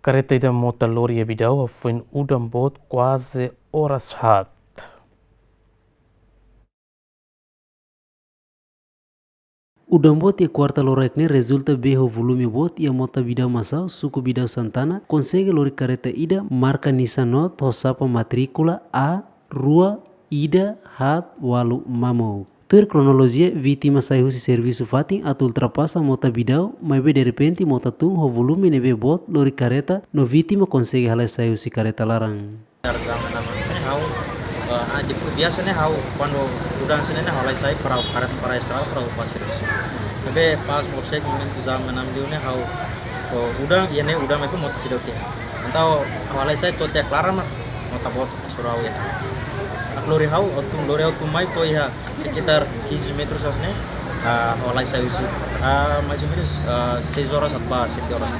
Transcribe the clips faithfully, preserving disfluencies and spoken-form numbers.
Kareta ida mota lori iha Bidau hafoin udan boot kuaze oras haat. Udan boot iha kuarta loraik ne'e rezulta bee ho volume boot iha mota Bidau Masau, suku Bidau Santana, konsege lori kareta ida marka Nissan Note ho xapa matríkula A rua ida haat ualu mamuk. Tuir kronolojia, vítima sai husi servisu fatin atu ultrapasa mota Bidau, maibé derrepente mota tun ho volume ne'ebé boot lori kareta no vítima konsege halai sai husi kareta laran. Jam enam ne'e ha'u, eh, ah, depois biasa ne'e ha'u, kuandu udan hanesan ne'e ha'u halai sai para, para, para estrada para bá servisu. Maibé pas morsek momentu jam enam liu ne'e ha'u, oh, udan, iha ne'e udan maibé mota seidauk iha. Entaun ha'u halai sai to'o tiha klaran mak mota boot sura ha'u iha. Entaun lori ha'u, ha'u tun, lori ha'u tun mai to'o iha sekitar quinze metros hanesan ne'e, ah, ha'u halai sai husi, ah, mais ou menos, ah, seis horas atu bá sete horas.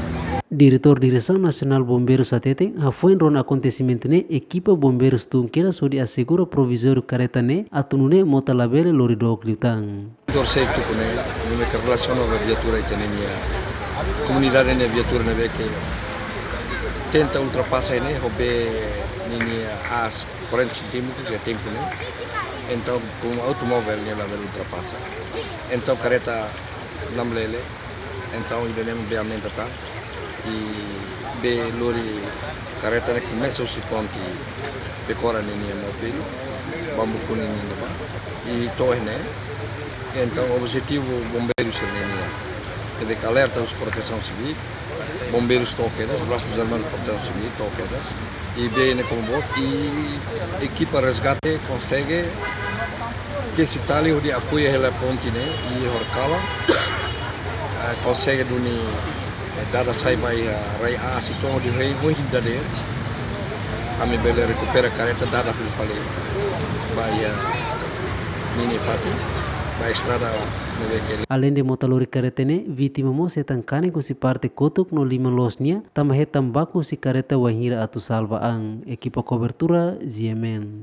Diretór Diresaun Nasionál Bombeirus hateten, hafoin rona akontesimentu ne'e, ekipa bombeirus tun kedas hodi asegura provizóriu kareta ne'e, atu nune'e mota labele lori dook liután. Torse tuku ne'e, nune'e ke relasiona ho viatura ita-nia, komunidade nia viatura ne'ebé ke tenta ultrapasa ne'e, ho bee ninia aas quarenta centímetros iha tempu ne'e. Entaun, komu automóvel ne'e labele ultrapasa. Entaun, kareta namlele. Entaun, ida-ne'e bee aumenta tan. I bee lori kareta ne'e komesa husi ponte Bekora ninia Maubelo, Bambu Kuning ninia bá. I to'o ne'e. Entaun, objetivu bombeiru sira-nian ne'e, ne'ebé ke alerta husi Protesaun Sivíl, bombeirus to'o kedas, Brigada Nasionál Protesaun Sivíl to'o kedas, i bee ne'e komu boot, i ekipa resgate konsege kesi tali hodi apoia hela ponte ne'e, i horikalan, eh, konsege duni, eh, dada sai ba iha rai aas uitoan hodi hein ohin dadeer. Ami bele rekupera kareta dada fila fali ba iha ninia fatin, ba estrada ne'ebé ke. Aleinde mota lori kareta ne'e, vítima mós hetan kanek husi parte kotuk no liman loos nian, tanba hetan baku husi kareta wainhira atu salva an. Ekipa kobertura, G M N.